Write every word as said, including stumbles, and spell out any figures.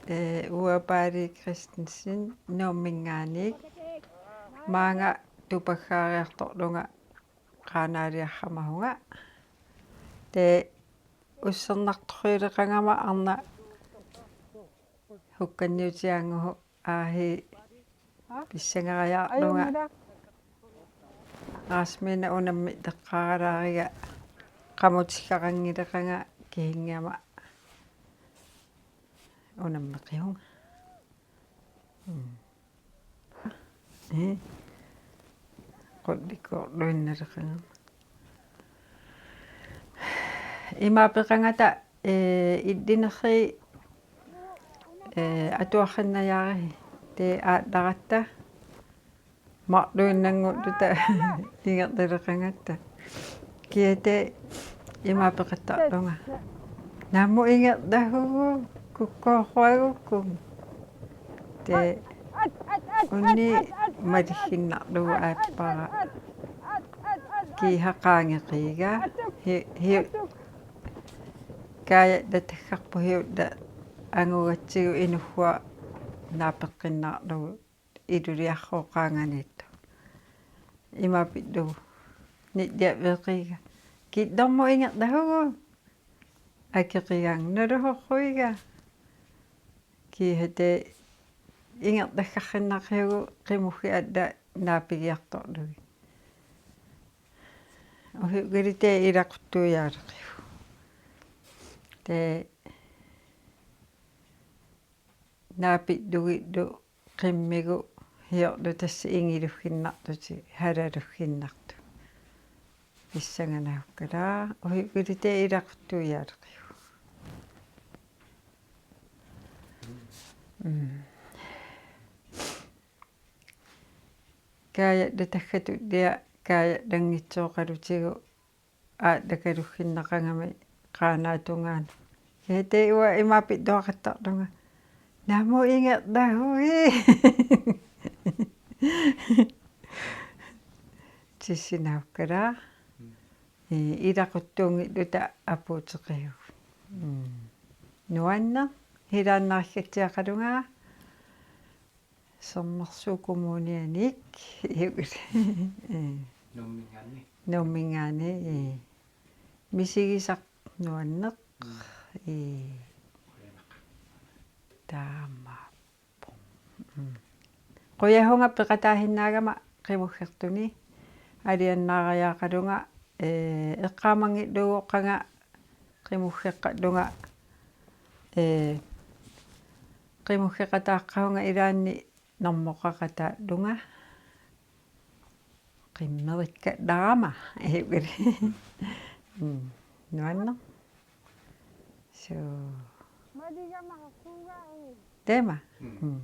ee, Uapari Christensen Nuumminngaanniit. Maanga tupaggaariartorlunga Qaanaaliarhamavunga. Tee ussernartoruleqangama arnaq hukkanniutiaannguuvoq, aahii pissangariarlunga. Rasmina unammeqqaaralaariga qamutikkaqanngileqanga kihinngama unammeqivunga. Mm. Ee. Qullikkoorluinnaleqangama. Ima peqangata, ee, illinerri, ee, atuarsinnajaarisi, tee aallaqqaammata marluinnanngulluta ingerlaleqangatta. Kiisa tee ima peqattarlunga: Naamik ingerlavugut, kukkoorsuagukkit. Tee unni malissinnarlugu aappara. Kiisa qaangeqiga. Hi-, hi-, Kaajallatagarput hiulla angugatsigu inuuguaq naapeqqinnarlugu. Iluliarlugu qaanganiittoq. Ima pillugu. Nilliaveqiga: Killormut ingerlavugut. Akeqigaanni nalusorsuiga. Kiisa tee ingerlakkarsinnaqivugut qimussiat allat naapigiartorlugit. Uhiukilli tee ilaquttuiaaleqivugut. Tee naapillugillu qimmigut hiorlu tassa ingilussinnarlutik, halalussinnartut. Pissanganarukkaluaq, uhiukilli tee ilaquttuiaaleqivugut. Mm. Kaajallatagatut illit kaajallanngitsooqalutigu aallakalussinnaaqigami Qaanaap tungaanut. Kiisa tee uanga ima pilluaqattarlunga: Naamik ingerlavugut. Tissinnaarukkaluaq. Ee, ilaquttuunngilluta apuuteqivugut. Mm. Nuanneq, ilaannarissatsiaqalunga. Sermersuup Kommunianik. Ee. Nuumminngaanniit. Nuumminngaanniit, ee. Misigisaq nuanneq. Mm. Ee. Qujanaq. Taamaappoq. Mm. Qujavunga peqataasinnaagama qimussertuni. Alianaariaqalunga, ee, eqqaamanngilluinnarlunga qimusseqqallunga, ee, qimusseqataaqqavunga ilaanni normoqaqataallunga. Qimmerikkallarama, ee, ukuli. Mm, nuanneq. Suu. Taama. Mm. Mm.